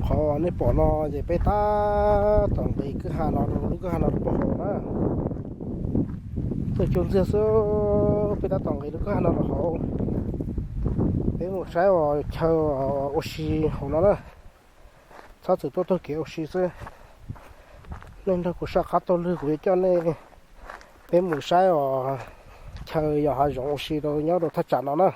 Qhov nej pom no ces peb tab tom nqis kwj ha no, lub kwj ha no rau puag hauv na. Txoj cua ntxiag xwb, peb tab tom nqis lub kwj ha no rau hauv. Peb mus saib os chaw ua si hauv no na. Txhob txwm tuaj taug kev ua si xwb. Nej nrog kuv saj qab taug lwg, kuv yuav coj nej peb mus saib os chaw yos hav zoov ua si rau nyob rau thaj tsam no na.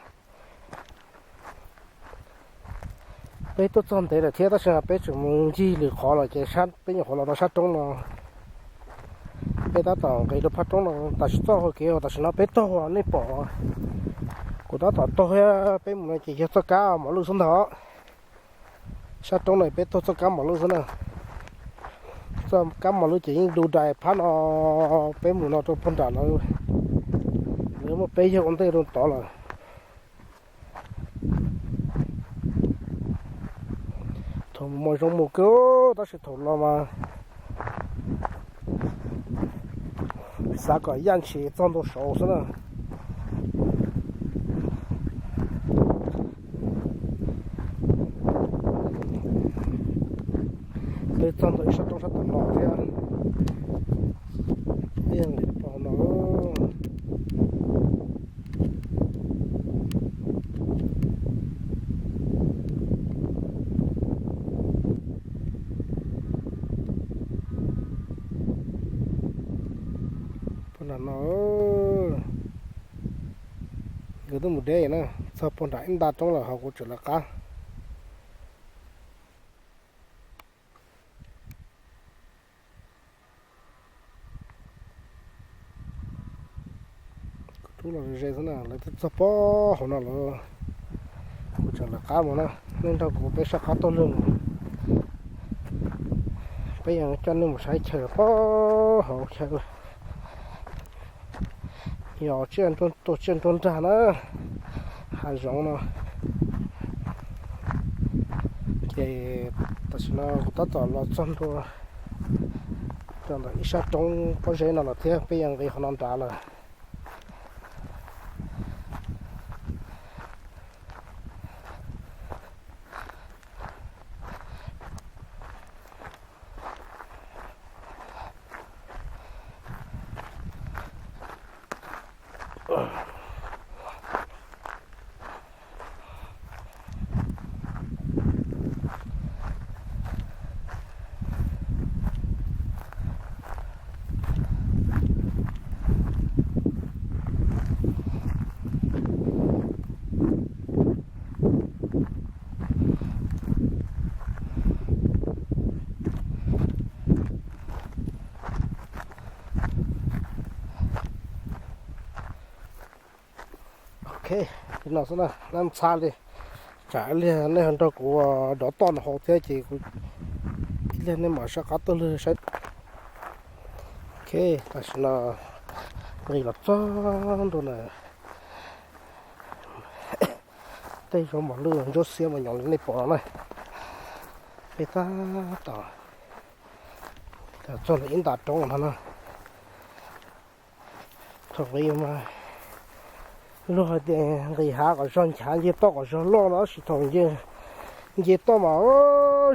Peb tuaj txog ntev lawm thiab tab sis peb tseem mus ncig lwm qhov lawm ces peb nyuam qhuav los rau sab roob no. Peb tab tom nqis rau phab roob no, tam sim txoj hau kev tam sim no peb taug, nej pom, kuv tab tom taug thiab. Peb mus no ces yog txoj kab mos lwj xwb ntag. Sab roob no peb taug txoj kab mos lwj xwb na. Txoj kab mos lwj ces yeej du dais phab no. Peb mus no rau puag nram lawv, lawv muaj peb yawg ua ntej rau tod lawm. Thaum mus mas zoo mus kawg tab sis thaum los mas xav kom yaj ntshis txog ntua saud xwb na. Peb txog ntua ib sab roob sab tom no thiab. Peb yog nqis rau puag hauv no. Puag nram no, nkawd twb mus deb na, txog puag nram ib nta roob lawm ho kuv tseem lawv qab. Kuv rub los ze xwb na, lawv twb txog puag hauv no lawm. Kuv tseem lawv qab mus na, nej nrog kuv peb saj qab taug lwg mus. Peb yuav coj nej mus saib chaw puag hauv chaw, yog tsiaj nruab, tuaj tsiaj nruab nrag na, hav zoov no. Ces tam sim no kuv tab tom los txog ntua rau ntawm ib sab roob pob zeb no lawm thiab, peb yuav nqis qhov no nrad lawm. Ok, li no xwb na, nej ntxhab li. Tsam ib pliag nej ho nrog kuv dov toj no hauv thiab ces kuv ib pliag nej mam saj qab tuaj lwg saib. Ok, tam sim no nqis los txog ntua na. Tej zos mos lwj ntsuab xiab mas nyob li nej pom no na. Peb tab tom txog ntawm ib nta roob no na. Thaum nqis mas luag hais tias nqis hav kom zog nchav, nce toj kom zog loj no, tab sis thaum nce toj mas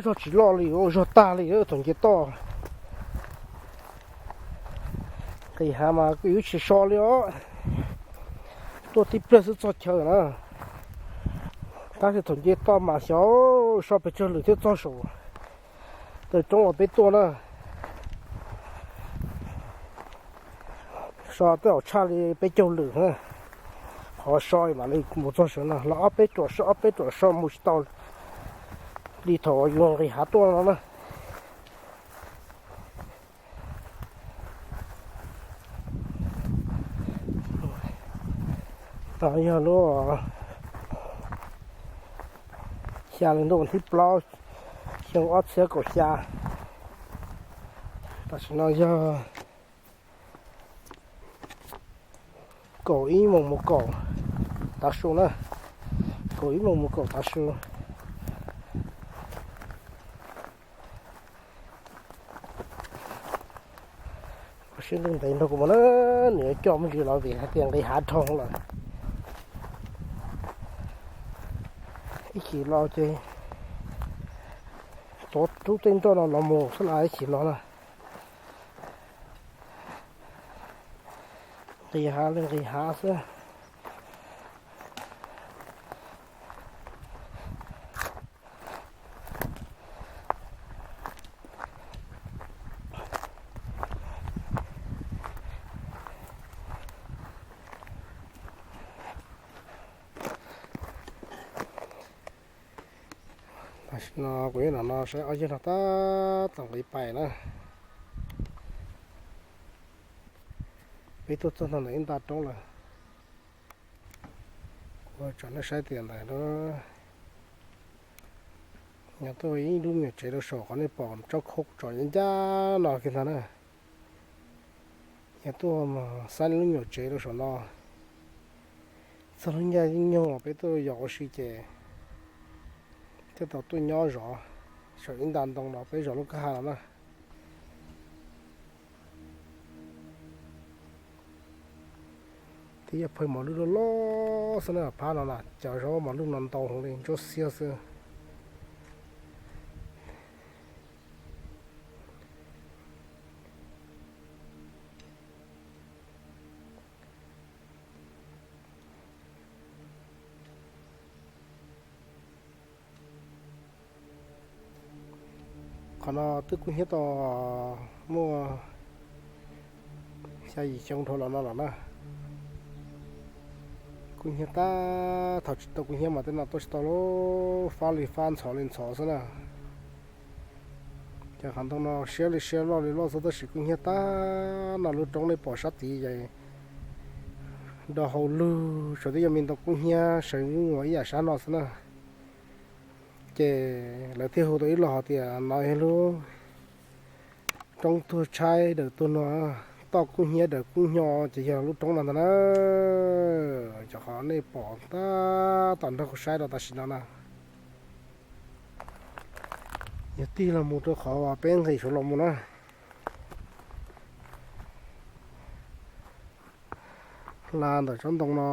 zog tsis loj li, zog tag li thaum nce toj. Nqis hav mas kuj yuav tsis so li os, tuaj tib pliag xwb txog chaw na. Tab sis thaum nce toj mas xyov so pes tsawg lwm thiab txog saum taw roob uas peb tuaj na. So tej zaum tshaj li peb caug lwm, qhov so mam li mus txog saum no los ob peb ruam so, ob peb ruam so mus tsis tau li thaum yus nqis hav tuaj no na. No yog lub xya hli ntuj vas thib plaub xyoo ob txhiab kaum xya. Tam sim no yog kaum ib moos mus kaum tav su na, kaum ib moos mus kaum tav su. Sib ntev ntev nrog kuv mus na, nws yuav coj me ntsis los vim hais tias nqis hav dhau lawm. Ib chim los ces Tuav rub tej nroj no los mus xwb las ib chim no na. Nqis hav li nqis hav xwb. Tam sim no kuv yuav lam no saib ob yawg no tab tom nqis pais na. Peb tuaj txog ntawm ib nta roob lawm. Kuv tsam nej saib tias ntawm no, nyob tuaj ib lub me nyuam tsev rau saum qhov nej pom tsob khaub kuv tsom ncaj ncaj no kiag ntag na. Yog tuaj mus xab lub me nyuam tsev rau saum no, txog lub caij nyoog uas peb tuaj yos ua si ces thiaj tau tuaj nyob zov saum ib nta ntoo no peb zov lub kwj ha no na. Twb yog phawj mos lwj loj loj xwb na, phab no na cov zaub mos lwj no ntau heev li ntsuab xiab xwb. Qhov no twb kub hnyiab tau muaj xya yim xyoo dhau los no lawm na. Kub hnyiab tab, thaum tsis tau kub hnyiab mas tej no tuaj tsis tau lub fab li fab ntxhov li ntxhov xwb na. Ces qhov ntoo no siab li siab loj li loj xwb tab sis kub hnyiab tab no lub roob nej pom sab tid ces do hauv lug tsuas twb yog me ntoo kub hnyiab sawv ntxov ib yam sab no xwb na. Ces lawv thiaj hu tau ib los hais tias no yog lub roob tuag tshaib daws tuag no, toj kub hnyiab daws kub hnyo ces yog lub roob no ntag na. Cov qhov nej pom tab tom nrog kuv saib rau tam sim no na, yog tig los mus rau qhov uas peb nqis saud los mus na. Hla ntawm tsob ntoo no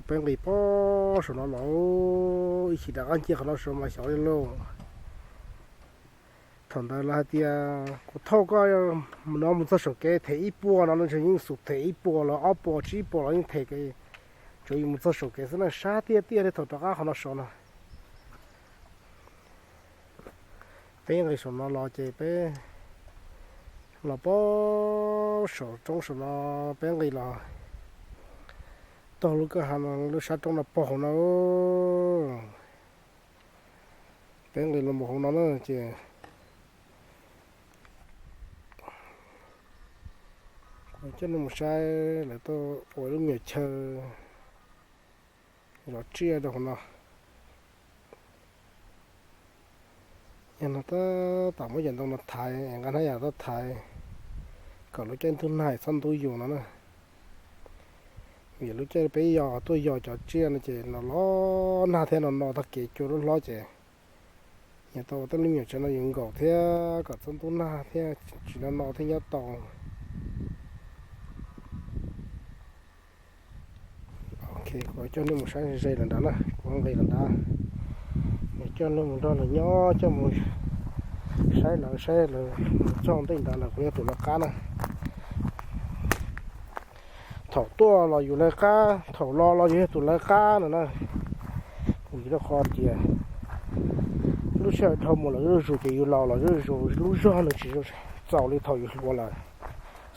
peb nqis pog saum no los ib chim rov qab ncig qhov no saud mas xyov li lauj. Thaum ntawd lawv hais tias kuv thauj koj no mus txog saum kev them ib puas no, nws tseem yeej xub them ib puas los ob puas tsib puas los yeej them, tsuas yus mus txog saum kev xwb na, sab tiaj tiaj li thaum rov qab qhov no saud no. Peb nqis saum no los ces peb los pog saum roob saum no, peb nqis los tog lub kwj ha no lub sab roob no pog hauv no. Peb nqis los mus hauv no na ces kuv coj nej mus saib lawv tuaj ua lub me nyuam chaw zov tsiaj rau hauv no. Yog no tab tom muab cov ntoo no thaiv es nqa hnab yas tuaj thaiv kom lub caij ntuj nag txhob ntub yus no na. Vim lub caij peb yos tuaj yos cov tsiaj no ces no los nag thiab no no tag kev cua lub hlob ces yog tau ua tej lub me nyuam chaw no yuav nkaum thiab kom txhob ntub nag thiab tsis no no thiab nyob tau. Ok, kuv coj nej mus saib ze lawm ntawd na, kuv nqis lawm ntawd. Coj nej mus nrog lawv nyob, coj mus saib lawv, saib lawv mus txog ntej ntawd lawm kuv yog tus lawv qab na. Thaum tuaj los yus lawv qab, thaum los los yus yog tus lawv qab no na. Vim rau qhov tias lub sij hawm dhau mus lawm zuj zus ces yus laus los zuj zus, lub zog nws tsis txaus li thaum yus hluas lawm,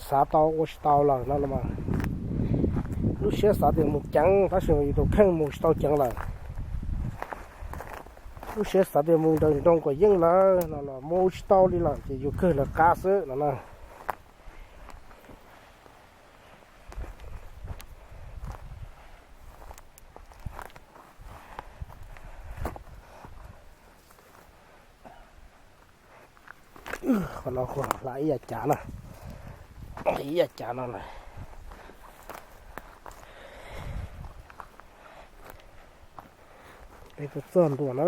xav tau ua tsis tau lawm no los mas. Lub siab xav tias mus ceev tab sis mas yus tus kheej mus tsis tau ceev lawm. Lub siab xav tias mus nraws nroos kom yeej lawm no los mus tsis tau li lawm ces yus kawg lawv qab xwb no na. Qhov no kuj hla ib yam cav na, ib yam cav no na. Peb tuaj txog ntua na.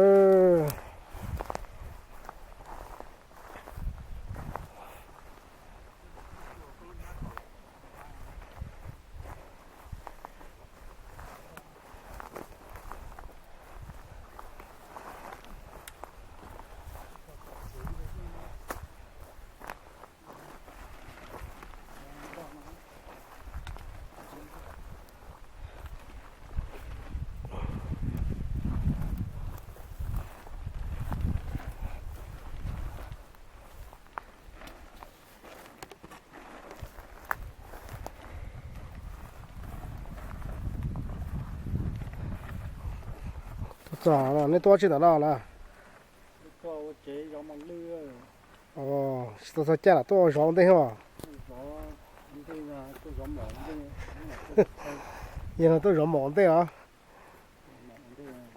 Nej tuaj tsi ntawm no na? Tsis tau txog caij los tuaj ua zov ua ntej os. Yog no tuaj zov mos ua ntej os.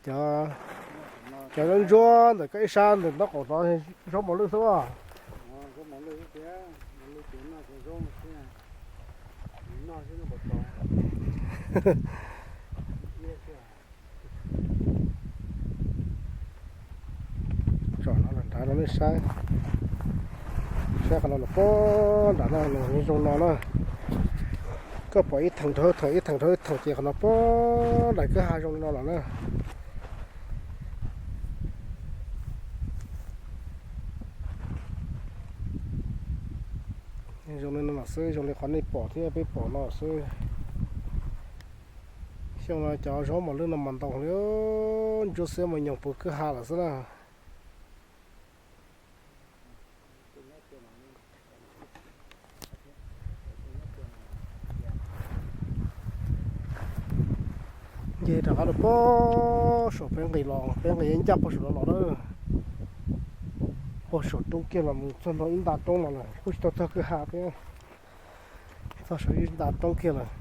Cov, cov ntsuab ntawm koj ib sab ntawm nraub qaum no zaub mos lwj xwb. Tsom no nrad no nej saib, saib qhov no los puag nram no los zoo no na. Koj pom ib theem dhau ib theem, ib theem dhau ib theem ces qhov no puag nram kwj ha zoo li no los na. Zoo li no los xwb, zoo li qhov nej pom thiab peb pom no xwb. Xyoo no cov zaub mos lwj no mas ntau li, ntsuab xiab mus nyoos puag kwj ha lawm xwb na. Nce rov qab rau puag saum peb nqis los, peb nqis ncaj puag saum no los na. Puag saum roob kiag los mus txog ntua ib nta roob no lawm, kuj tsis tau txog kwj ha thiab, txog saum ib nta roob kiag lawm.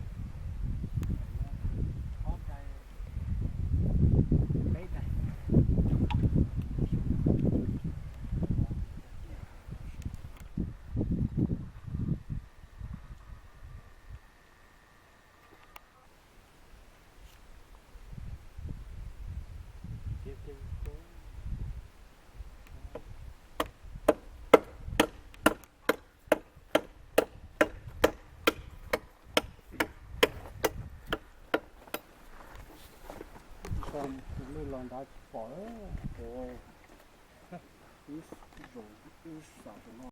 Tus lwj los nrad tsis pom, ib zaug ib xam tus no.